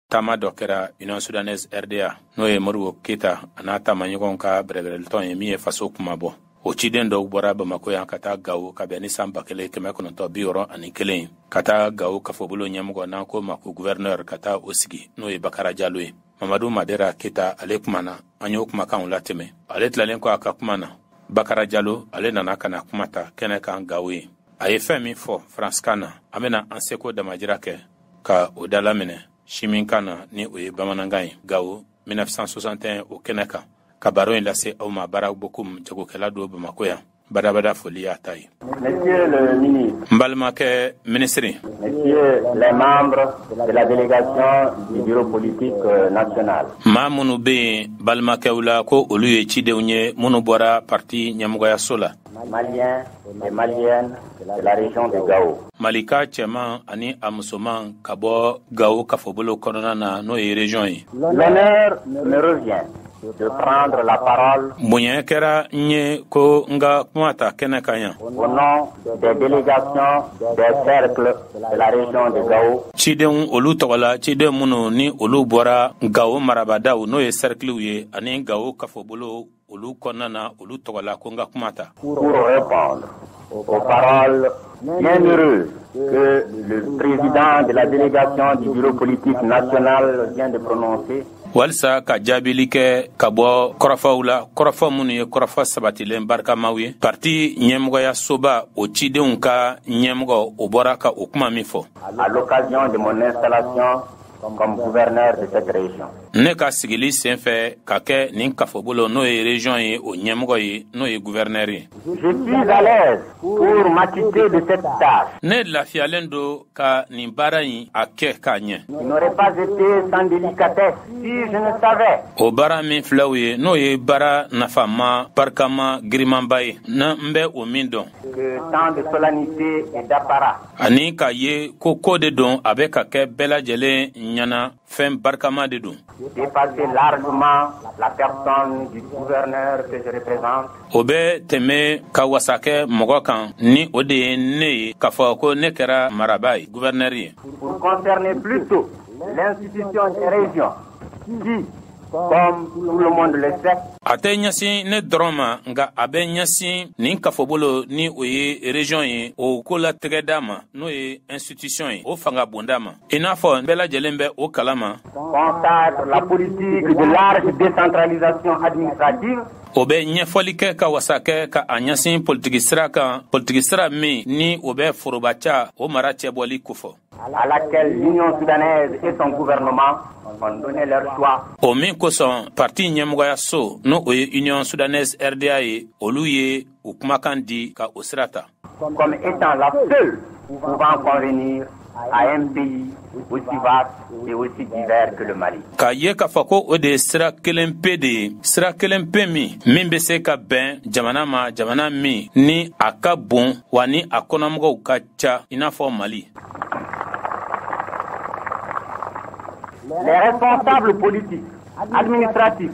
Taama dɔ kɛra Union Soudanaise RDA, n'o ye Modibo Keyita a n'a taamaɲɔgɔnw ka bɛrɛbɛrɛlitɔn ye min ye faso kuma bɔ. O ciden dɔw bɔra Bamakɔ yan ka taa Gawo ka bɛn ni san 1961, ka taa Gawo kafobolo ɲɛmɔgɔ, n'an k'o ma ko gouverneur, ka taa o sigi, n'o ye Bakara Jalo ye. Mamadu Madera Keyita, ale kumana, an y'o kumakanw latɛmɛ. Ale tilalen kɔ a ka kuma na, Bakara Jalo, ale nana ka na kuma ta kɛnɛ kan Gawo ye. A ye fɛn min fɔ Faransikan na, an bɛna an seko damajira kɛ ka o dalaminɛ siminkan na, ni o ye bamanankan ye, Gawo 1961, o kɛnɛ kan, ka baro in lase aw ma. Baara bokum, jagokɛla don Bamakɔ yan. Badabada foli y'a ta ye. Monsieur le ministre, N balimakɛ minisiri, Messieurs les membres de la délégation du bureau politique national, Maa minnu bɛ yen, balimakɛw la, ko olu ye cidenw ye minnu bɔra parti ɲɛmɔgɔyaso la, Maliens et Maliennes de la région de Gao, Malika cɛman ani a musoman ka bɔ Gawo kafobolo kɔnɔna na, n'o ye région ye, L'honneur me revient de prendre la parole Bonya kɛra n ye ko n ka kuma ta kɛnɛ kan yan au nom des délégations des cercles de la région de Gao cidenw olu tɔgɔ la, ciden minnu ni olu bɔra Gawo marabadaw, n'o ye cerclew ye, ani Gawo kafobolo olu kɔnɔna na, olu tɔgɔ la ko n ka kuma ta pour répondre aux paroles bienheureuses que le président de la délégation du bureau politique national vient de prononcer walisa ka jaabili kɛ ka bɔ kɔrɔfɔw la, kɔrɔfɔ minnu ye kɔrɔfɔ sabatilen barikamaw ye, parti ɲɛmɔgɔyasoba o cidenw ka ɲɛmɔgɔ, o bɔra ka o kuma min fɔ à l'occasion de mon installation comme gouverneur de cette région. Ne ka sigili sen fɛ ka kɛ nin kafobolo, n'o ye région ye, o ɲɛmɔgɔ ye, n'o ye gouverneur ye. Je suis à l'aise pour m'acquitter de cette tâche Ne lafiyalen don ka nin baara in a kɛ k'a ɲɛ. qui n'aurait pas été sans délicatesse si je ne savais O baara min filɛw ye, n'o ye baara nafama, barikama, girimanba ye, na n bɛ o min dɔn que tant de solennité et d'apparat ani k'a ye ko ko de don a bɛ ka kɛ bɛɛ lajɛlen ɲɛna, fɛn barikama de don, dépasser largement la personne du gouverneur que je représente o bɛ tɛmɛ ka wasa kɛ mɔgɔ kan ni o de ye ne ye, k'a fɔ ko ne kɛra maraba ye, gouverneur ye, pour concerner plutôt l'institution des régions qui, comme tout le monde le sait, A tɛ ɲɛsin ne dɔrɔn ma, nka a bɛ ɲɛsin nin kafobolo, ni o ye région ye, o ko latigɛda ma, n'o ye institution ye, o fanga bonda ma, i n'a fɔ bɛɛ lajɛlen bɛ o kalama, consacre la politique de large décentralisation administrative o bɛ ɲɛfɔli kɛ ka wasa kɛ ka a ɲɛsin politiki sira kan, politiki sira min ni o bɛ forobaca o mara cɛbɔli kofɔ, à laquelle l'Union soudanaise et son gouvernement ont donné leur choix O min kosɔn parti ɲɛmɔgɔyaso, n'o o ye Union Soudanaise RDA ye, olu ye u kumakan di ka o sira ta comme étant la seule pouvant convenir à un pays aussi vaste et aussi divers que le Mali. K'a ye k'a fɔ ko o de ye sira kelen pe de ye, sira kelen pe min bɛ se ka bɛn jamana ma, jamana min ni a ka bon wa ni a kɔnɔmɔgɔw ka ca i n'a fɔ Mali. Les responsables politiques, administratifs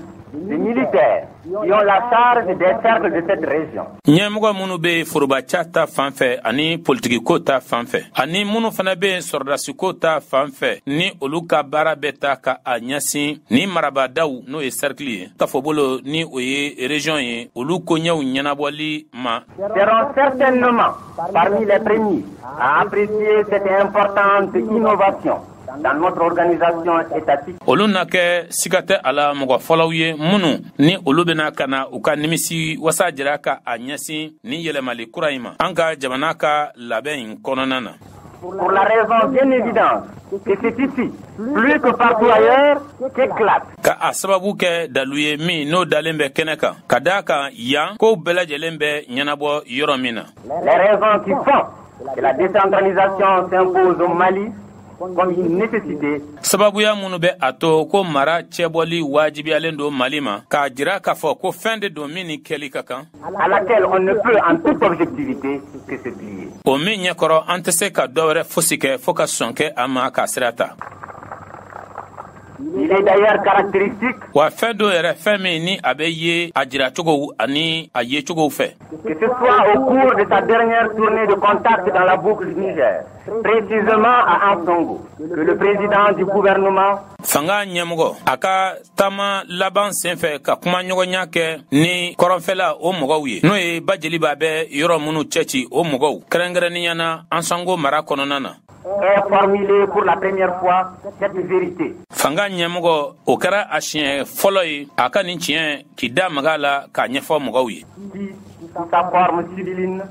et militaires qui ont la charge des cercles de cette région Ɲɛmɔgɔ minnu bɛ forobaca ta fan fɛ ani politikiko ta fan fɛ, ani minnu fana bɛ yen sɔrɔdasiko ta fan fɛ, ni olu ka baara bɛ ta ka a ɲɛsin ni marabadaw, n'o ye cercle ye, kafobolo, ni o ye région ye, olu koɲɛw ɲɛnabɔli ma, seront certainement parmi les premiers à apprécier cette importante innovation dans notre organisation étatique Olu na kɛ, siga tɛ a la, mɔgɔ fɔlɔw ye minnu ni olu bɛna ka na u ka nimisi wasa jira ka a ɲɛsin ni yɛlɛmali kura in ma an ka jamana ka labɛn in kɔnɔna na. Pour la raison bien évidente que c'est ici, plus que partout ailleurs, qu'éclate Ka a sababu kɛ dalu ye min n'o dalen bɛ kɛnɛ kan, ka daa kan yan kow bɛɛ lajɛlen bɛ ɲɛnabɔ yɔrɔ min na, les raisons qui font que la décentralisation s'impose au Mali comme une nécessité Sababuya minnu bɛ a to ko mara cɛbɔli wajibiyalen don Mali ma, k'a jira k'a fɔ ko fɛn de don min ni kɛli ka kan, à laquelle on ne peut en toute objectivité que se plier. o min ɲɛkɔrɔ an tɛ se ka dɔ wɛrɛ fosi kɛ fɔɔ ka sɔn kɛ a ma k'a sira ta. Il est d'ailleurs caractéristique Wa fɛn dɔ yɛrɛ, fɛn min ni a bɛ ye a jiracogow ani a yecogow fɛ, que ce soit au cours de sa dernière tournée de contact dans la boucle du Niger, précisément à Ansongo, que le président du gouvernement Fɛn Fanga ɲɛmɔgɔ a ka taama laban senfɛ ka kuma ɲɔgɔnya kɛ ni kɔrɔnfɛla o mɔgɔw ye, n'o ye Bajeliba bɛ yɔrɔ minnu cɛci o mɔgɔw, kɛrɛnkɛrɛnnenya na Ansango mara kɔnɔna na, ait formulé pour la première fois cette vérité. Fanga ɲɛmɔgɔ, o kɛra a siɲɛ fɔlɔ ye a ka nin tiɲɛ k'i da maga a la k'a ɲɛfɔ mɔgɔw ye, qui, sous sa forme sibylline,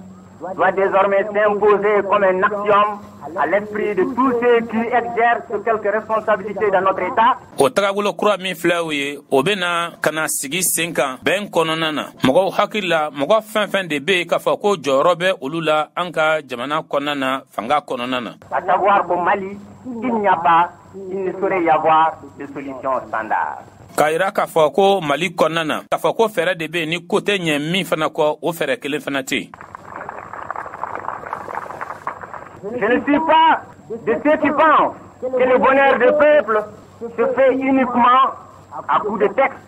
doit désormais s'imposer comme un axiome à l'esprit de tous ceux qui exercent quelque responsabilité dans notre État. O tagabolo kura min filɛ o ye, o bena ka na sigi sen kan bɛn kɔnɔna na mɔgɔw hakili la, mɔgɔ fɛn fɛn de be yen k'a fɔ ko jɔyɔrɔ bɛ olu la an ka jamana kɔnɔna na, fanga kɔnɔna na. À savoir qu'au Mali, il n'y a pas, il ne saurait y avoir de solution standard. K'a yira k'a fɔ ko Mali kɔnɔna na, k'a fɔ ko fɛɛrɛ de be yen ni ko tɛ ɲɛ min fana kɔ, o fɛɛrɛ kelen fana tɛ yen. Je ne suis pas de ceux qui pensent que le bonheur du peuple se fait uniquement à coup de textes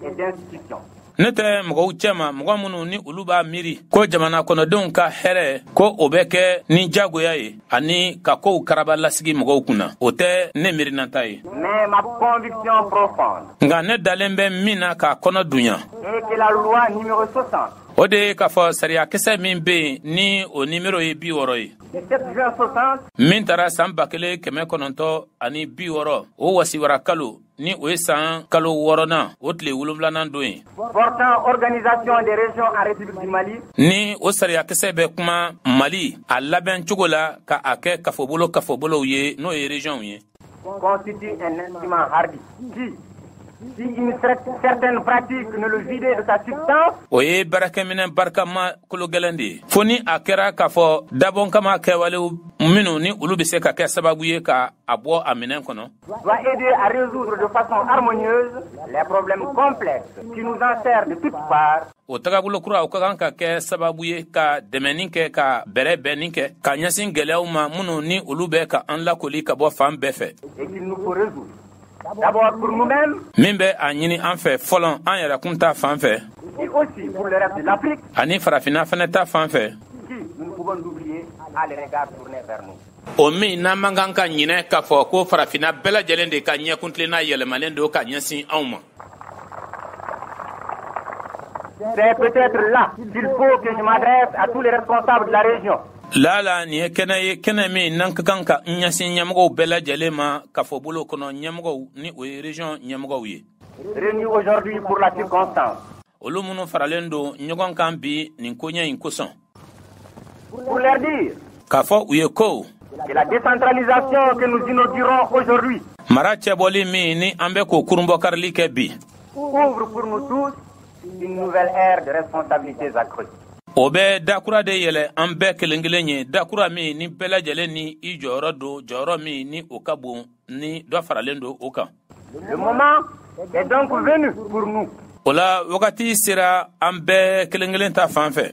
et d'institutions. Ne tɛ mɔgɔw cɛma, mɔgɔ minnu ni olu b'a miiri ko jamana kɔnɔdenw ka hɛrɛ, ko o bɛ kɛ ni jagoya ye ani ka kow karaba lasigi mɔgɔw kunna. O tɛ ne miirinata ye. Mais ma conviction profonde Nka ne dalen bɛ min na k'a kɔnɔ dunya, est que la loi numéro 60 o de ye k'a fɔ sariyakisɛ min bɛ yen ni o nimero ye 60 ye, du 7 juin 60 min taara san 1960, o wasiwara kalo, ni o ye san kalo 6nan, o tile 7nan don ye, portant organisation des régions en République du Mali ni o sariyakisɛ bɛ kuma Mali a labɛn cogo la ka a kɛ kafobolo kafobolow ye, n'o ye régions ye, constitue un instrument hardi qui, si une certaine pratique ne le vidait de sa substance, o ye baarakɛminɛ barikama kolo gɛlɛn de ye, fo ni a kɛra k'a fɔ dabɔn kama kɛwalew minnu ni olu bɛ se ka kɛ sababu ye ka a bɔ a minɛn kɔnɔ, doit aider à résoudre de façon harmonieuse les problèmes complexes qui nous enserrent de toutes parts O tagabolo kura, o ka kan ka kɛ sababu ye ka dɛmɛni kɛ, ka bɛrɛ bɛnni kɛ ka ɲɛsin gɛlɛyaw ma minnu ni olu bɛ ka an lakoli ka bɔ fan bɛɛ fɛ, et qu'il nous faut résoudre. D'abord pour nous-mêmes min bɛ a ɲini an fɛ fɔlɔ an yɛrɛkun ta fan fɛ, et aussi pour le reste de l'Afrique ani farafinna fɛnɛ ta fan fɛ, qui, nous ne pouvons l'oublier, a les regards tournés vers nous. O min n'an man kan ka ɲinɛ k'a fɔ ko farafinna bɛɛ lajɛlen de ka ɲɛkuntilenna yɛlɛmalen don ka ɲɛsin anw ma. C'est peut-être là qu'il faut que je m'adresse à tous les responsables de la région Lala nin ye kɛnɛ ye, kɛnɛ min n'an ka kan ka n ɲɛsin ɲɛmɔgɔw bɛɛ lajɛlen ma, k'a fɔ bolo kɔnɔ ɲɛmɔgɔw, ni o ye région ɲɛmɔgɔw ye, réunis aujourd'hui pour la circonstance, olu minnu faralen don ɲɔgɔn kan bi nin koɲɛ in kosɔn, pour leur dire k'a fɔ u ye ko que la décentralisation que nous inaugurons aujourd'hui mara cɛbɔli min ni an bɛ k'o kurunbɔkarili kɛ bi, ouvre pour nous tous une nouvelle ère de responsabilités accrues. o bɛ dakura de yɛlɛ an bɛɛ kelen kelen ye, dakura min ni bɛɛ lajɛlen ni i jɔyɔrɔ don, jɔyɔrɔ min ni o ka bon, ni dɔ faralen don o kan. Le moment est donc venu pour nous O la wagati sera an bɛɛ kelen kelen ta fan fɛ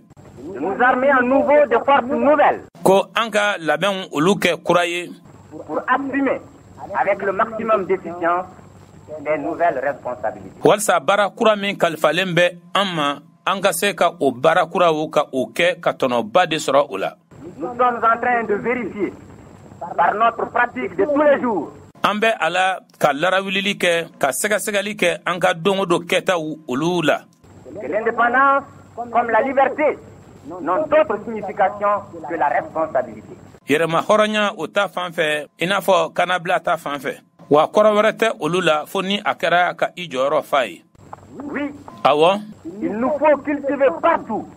de nous armer à nouveau de forces nouvelles ko an ka labɛnw olu kɛ kura ye pour assumer avec le maximum d'efficience les nouvelles responsabilités. walisa baara kura min kalifalen bɛ an ma, an ka se ka o baara kuraw ka o kɛ ka tɔnɔba de sɔrɔ o la. Nous sommes en train de vérifier par notre pratique de tous les jours An bɛ a la ka larawulili kɛ, ka sɛgɛsɛgɛli kɛ an ka don o don kɛtaw olu la que l'indépendance, comme la liberté, n'ont d'autre signification que la responsabilité. Yɛrɛma hɔrɔnya o ta fan fɛ, i n'a fɔ kannabila ta fan fɛ, wa kɔrɔ wɛrɛ tɛ olu la fo ni a kɛra ka i jɔyɔrɔ fa ye. Oui, Awɔ, il nous faut cultiver partout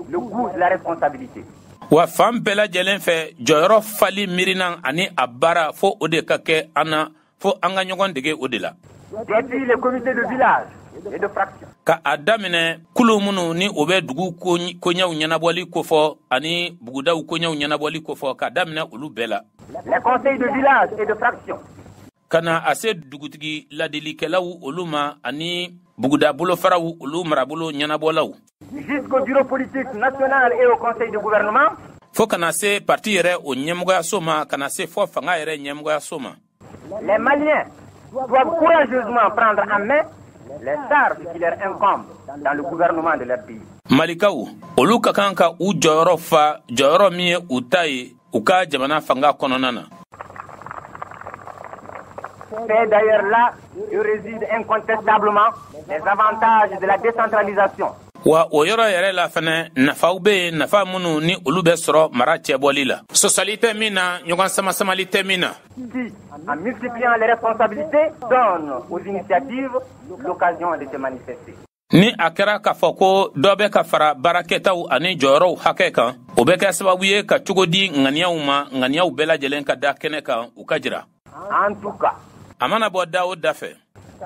le goût de la responsabilité. wa fan bɛɛ lajɛlen fɛ, jɔyɔrɔ fali miirinan ani a baara, fo o de ka kɛ an na, fo an ka ɲɔgɔn dege o de la. Depuis les comités de village et de fraction, Ka a daminɛ kulu minnu ni o bɛ dugu koɲɛw ɲɛnabɔli kofɔ ani bugudaw koɲɛw ɲɛnabɔli kofɔ, ka daminɛ olu bɛɛ la, les conseils de village et de fraction, ka na a se dugutigi ladilikɛlaw olu ma ani buguda bolofaraw olu marabolo ɲɛnabɔlaw, jusqu'au bureau politique national et au conseil de gouvernement, fo kana se parti yɛrɛ o ɲɛmɔgɔyaso ma, ka na se fɔ fanga yɛrɛ ɲɛmɔgɔyaso ma, les Maliens doivent courageusement prendre en main les charges qui leur incombent dans le gouvernement de leur pays. Malikaw olu ka kan ka u jɔyɔrɔ fa, jɔyɔrɔ min ye u ta ye u ka jamana fanga kɔnɔna na. C'est d'ailleurs là que résident incontestablement les avantages de la décentralisation. Wa o yɔrɔ yɛrɛ la fɛnɛ, nafaw be yen, nafa minnu ni olu bɛ sɔrɔ mara cɛbɔli la, sɔsɔli tɛ min na, ɲɔgɔn samasamali tɛ min na. Qui, en multipliant les responsabilités, donne aux initiatives l'occasion de se manifester. Ni a kɛra k'a fɔ ko dɔ bɛ ka fara baarakɛtaw ani jɔyɔrɔw hakɛ kan, o bɛ kɛ sababu ye ka cogo di ŋaniyaw ma, ŋaniyaw bɛɛ lajɛlen ka da kɛnɛ kan, u ka jira. En tout cas, a mana bɔ da o da fɛ,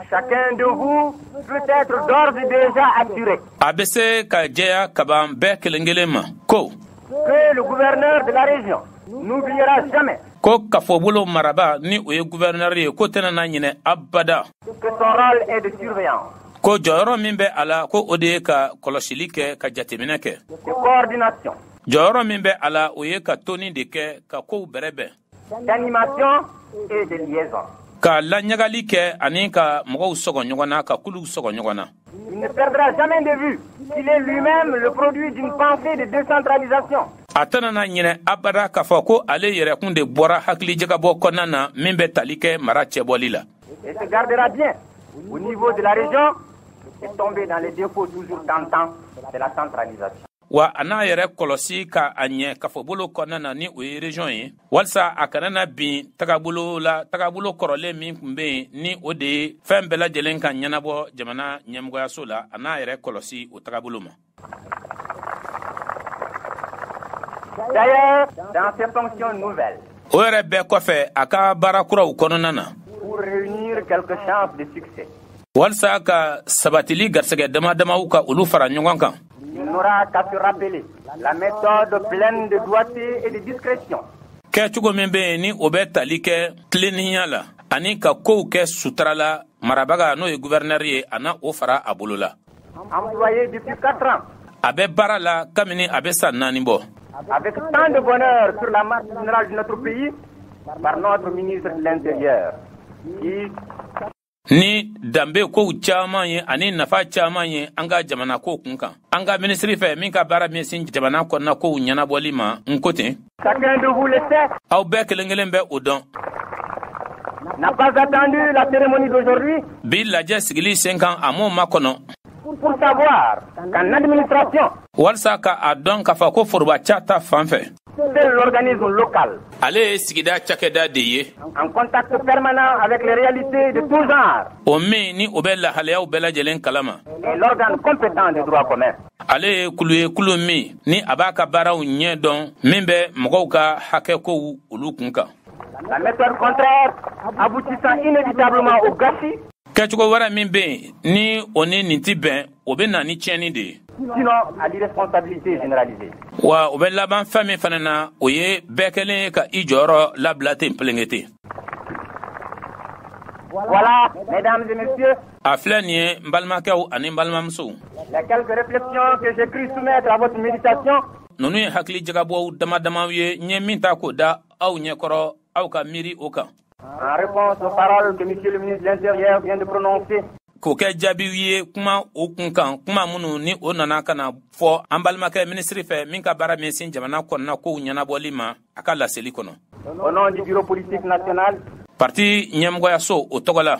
chacun de vous peut être d'ores et déjà assuré a bɛ se ka jɛya kaban bɛɛ kelen kelen ma ko que le gouverneur de la région n'oubliera jamais ko kafobolo maraba, ni o ye gouverneur ye, ko tɛna na ɲinɛ abada que son rôle est de surveillance, ko jɔyɔrɔ min bɛ a la, ko o de ye ka kɔlɔsili kɛ, ka jateminɛ kɛ, de coordination, jɔyɔrɔ min bɛ a la, o ye ka toni de kɛ, ka kow bɛrɛbɛn, d'animation et de liaison. ka laɲagali kɛ ani ka mɔgɔw sɔgɔ ɲɔgɔn na, ka kuluw sɔgɔ ɲɔgɔn na. Il ne perdra jamais de vue qu'il est lui-même le produit d'une pensée de décentralisation A tɛna na ɲinɛ abada k'a fɔ ko ale yɛrɛkun de bɔra hakilijagabɔ kɔnɔna na min bɛ tali kɛ mara cɛbɔli la. Et se gardera bien, au niveau de la région, de tomber dans les défauts toujours tentants de la centralisation. Wa a n'a yɛrɛ kɔlɔsi ka a ɲɛ kafobolo kɔnɔna na, ni o ye région ye, walisa a kana na bin tagabolo la, tagabolo kɔrɔlen min tun bɛ yen, ni o de ye fɛn bɛɛ lajɛlen ka ɲɛnabɔ jamana ɲɛmɔgɔyaso la. A n'a yɛrɛ kɔlɔsi o tagabolo ma. D'ailleurs, dans ses fonctions nouvelles, O yɛrɛ bɛɛ kɔfɛ, a ka baara kuraw kɔnɔna na, pour réunir quelques chances de succès, walisa ka sabatili garisɛgɛ dama damaw ka olu fara ɲɔgɔn kan, il n'aura qu'à se rappeler la méthode pleine de doigté et de discrétion kɛcogo min bɛ yen, ni o bɛ tali kɛ tilennenya la ani ka kow kɛ sutura la, marabaga, n'o ye gouverneur ye, a na o fara a bolo la employée depuis 4 ans a bɛ baara la kabini a bɛ san 4 bɔ avec tant de bonheur sur la marche générale de notre pays par notre ministre de l'Intérieur, qui, ni danbe kow caaman ye ani nafa caaman ye an ka jamana ko kun kan, an ka minisiri fɛ min ka baara ɲɛsin jamana kɔnɔna kow ɲɛnabɔli ma, n ko ten, chacun de vous le sait, aw bɛɛ kelen kelen bɛ o dɔn, n'a pas attendu la cérémonie d'aujourd'hui bi lajɛ sigili sen kan, a m'o makɔnɔ pour savoir qu'en administration, walisa ka a dɔn k'a fɔ ko forobaca ta fan fɛ, c'est l'organisme local ale ye sigida cakɛda de ye en contact permanent avec les réalités de tout genre o min ni o bɛ lahalayaw bɛɛ lajɛlen kalama, est l'organe compétent de droit commun. Ale ye kulu ye, kulu min ni a b'a ka baaraw ɲɛ dɔn min bɛ mɔgɔw ka hakɛkow olu kun kan. La méthode contraire, aboutissant inévitablement au gâchis, Kɛcogo wɛrɛ min bɛ yen, ni o ni nin ti bɛn, o bɛ na ni tiɲɛni de ye, sinon à l'irresponsabilité généralisée. Wa o bɛ laban fɛn min fana na, o ye bɛɛ kɛlen ye ka i jɔyɔrɔ labila ten pelenkete. Voilà, mesdames et messieurs, A filɛ nin ye, n balimakɛw ani n balimamusow, les quelques réflexions que j'ai cru soumettre à votre méditation ninnu ye hakili jagabɔw dama damaw ye n ye min ta k'o da aw ɲɛkɔrɔ, aw ka miiri o kan, en réponse aux paroles que monsieur le ministre de l'Intérieur vient de prononcer. k'o kɛ jaabiw ye kuma o kun kan, kuma minnu ni o nana ka na fɔ an balimakɛ minisiri fɛ min ka baara ɲɛsin jamana kɔnɔna kow ɲɛnabɔli ma, a ka laseli kɔnɔ, Au nom du bureau politique national, parti ɲɛmɔgɔyaso o tɔgɔ la,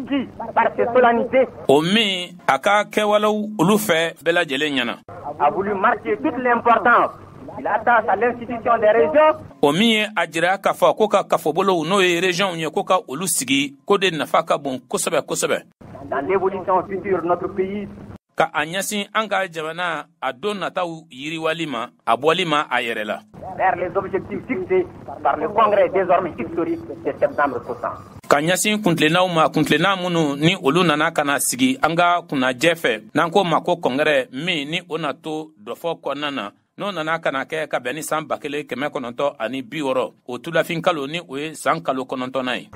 qui, par ses solennités, o min a ka kɛwalew olu fɛ bɛɛ lajɛlen ɲɛna, a voulu marquer toute l'importance qu'il attache à l'institution des régions, o min ye a jira k'a fɔ ko ka kafobolow, n'o ye régionw ye, ko ka olu sigi, ko de nafa ka bon kosɛbɛ kosɛbɛ dans l'évolution future de notre pays, ka a ɲɛsin an ka jamana a don nataw yiriwali ma, a bɔli ma a yɛrɛ la, vers les objectifs fixés par le congrès désormais historique de septembre 60. ka ɲɛsin kuntilennaw ma, kuntilenna minnu ni olu nana ka na sigi an ka kunnajɛ fɛ, n'an ko ma ko congrès min ni o na to dɔfɔ kɔnɔna na, n'o nana ka na kɛ ka bɛn ni san 1960, o tulafin kalo, ni o ye san kalo 9nan ye.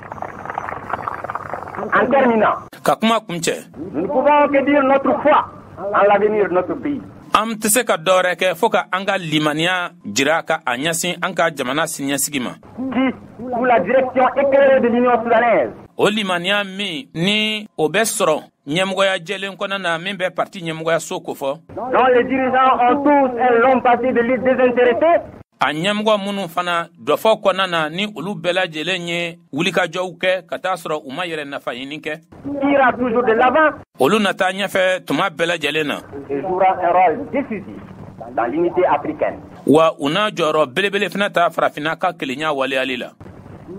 En terminant, Ka kuma kuncɛ, nous ne pouvons que dire notre foi en l'avenir de notre pays. an tɛ se ka dɔwɛrɛ kɛ fɔɔ ka an ka limaniya jira ka a ɲɛsin an ka jamana siniɲɛsigi ma, Qui, sous la direction éclairée de l'Union soudanaise, o limaniya min ni o bɛ sɔrɔ ɲɛmɔgɔya jɛlen kɔnɔna na min bɛ parti ɲɛmɔgɔyaso kofɔ, dont les dirigeants ont tous un long passé de lutte désintéressée, A ɲɛmɔgɔ minnu fana dɔfɔ kɔnɔna na, ni olu bɛɛ lajɛlen ye wulikajɔw kɛ ka taa sɔrɔ u ma yɛrɛ nafa ɲini kɛ, ira toujours de l'avant olu na taa ɲɛfɛ tuma bɛɛ lajɛlen na et jouera un rôle décisif dans l'unité africaine wa u n'a jɔyɔrɔ belebele fana ta Farafinna ka kelenya waleyali la,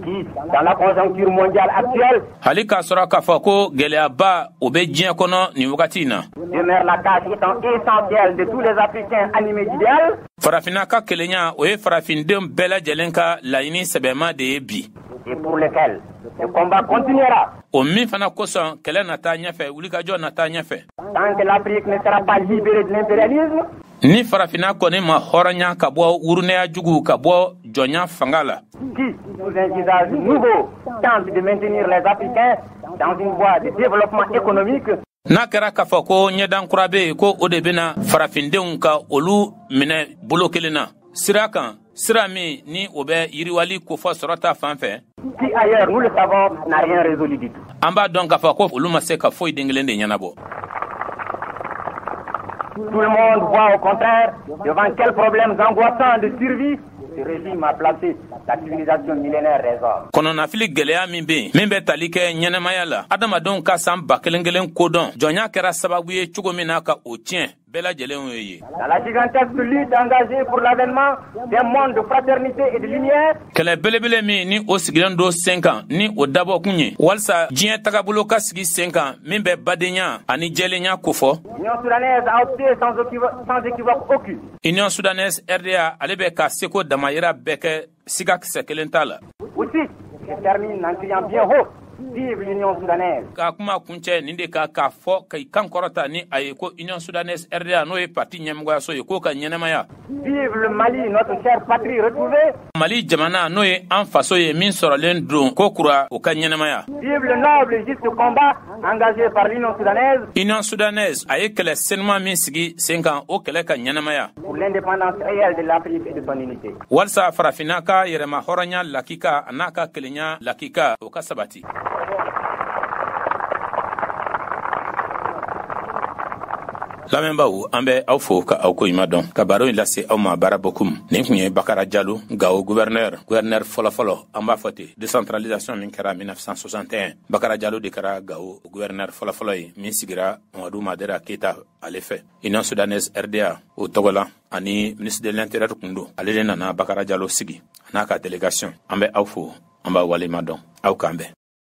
qui, dans la conjoncture mondiale actuelle, hali k'a sɔrɔ k'a fɔ ko gɛlɛyaba o bɛ diɲɛ kɔnɔ nin wagati in na, demeure la tâche étant essentielle de tous les Africains animés d'idéal Farafinna ka kelenya, o ye farafinden bɛɛ lajɛlen ka laɲini sɛbɛma de ye bi, et pour lequel le combat continuera o min fana kosɔn kɛlɛ na taa ɲɛfɛ, wulikajɔ na taa ɲɛfɛ. tant que l'Afrique ne sera pas libérée de l'impérialisme Ni Farafinna kɔni ma hɔrɔnya ka bɔ wurunɛya jugu, ka bɔ jɔnya fanga la, qui, sous un visage nouveau, tente de maintenir les Africains dans une voie de développement économique n'a kɛra k'a fɔ ko ɲɛdan kura bɛ yen ko o de bɛna farafindenw ka olu minɛ bolo kelen na sira kan, sira min ni o bɛ yiriwali kofɔ sɔrɔ ta fan fɛ, qui ailleurs, nous le savons, n'a rien résolu du tout. an b'a dɔn k'a fɔ ko olu ma se ka foyi den kelen de ɲɛnabɔ. Tout le monde voit au contraire devant quels problèmes angoissants de survie ce régime a placé la civilisation millénaire des hommes. Kɔnɔnafili gɛlɛya min bɛ yen, min bɛ tali kɛ ɲɛnɛmaya la, adamadenw ka san 1000 1000 kodɔn, jɔnya kɛra sababu ye cogo min na ka o tiɲɛ, bɛɛ lajɛlen y'o ye. Dans la gigantesque lutte engagée pour l'avènement d'un monde de fraternité et de lumière, Kɛlɛ belebele min ni o sigilen don sen kan, ni o dabɔkun ye walisa diɲɛ tagabolo ka sigi sen kan min bɛ badenya ani jɛlenya kofɔ, l'Union soudanaise a opté sans équivoque aucune Union soudanaise RDA, ale bɛ ka seko damayira bɛɛ kɛ, siga kisɛ kelen t'a la. Aussi, je termine en criant bien haut: Vive l'Union soudanaise! Ka kuma kuncɛ nin de ka k'a fɔ k'i kan kɔrɔta ni a ye ko Union soudanaise RDA, n'o ye parti ɲɛmɔgɔyaso ye, k'o ka ɲɛnɛmaya. Vive le Mali, notre chère patrie retrouvée! Mali jamana, n'o ye an faso ye min sɔrɔlen don ko kura, o ka ɲɛnɛmaya. Vive le noble et juste combat engagé par l'Union soudanaise Union soudanaise a ye kɛlɛ senuma min sigi sen kan, o kɛlɛ ka ɲɛnɛmaya pour l'indépendance réelle de l'Afrique et de son unité. walisa Farafinna ka yɛrɛma hɔrɔnya lakika a n'a ka kelenya lakika, o ka sabati. Lamɛnbaw, an bɛ aw fo ka aw koɲuman dɔn ka baro in lase aw ma. Baara bokum nin tun ye Bakara Jalo, Gawo gouverneur, gouverneur fɔlɔfɔlɔ, an b'a fɔ ten. Décentralisation min kɛra 1961, Bakara Jalo de kɛra Gawo gouverneur fɔlɔfɔlɔ ye min sigira Mamadu Madera Keyita ale fɛ. Union soudanaise RDA o tɔgɔ la ani ministre de l'Intérieur kun don, ale de nana Bakara Jalo sigi a n'a ka délégation. An bɛ aw fo, an b'a waleɲuman dɔn. Aw k'an bɛn.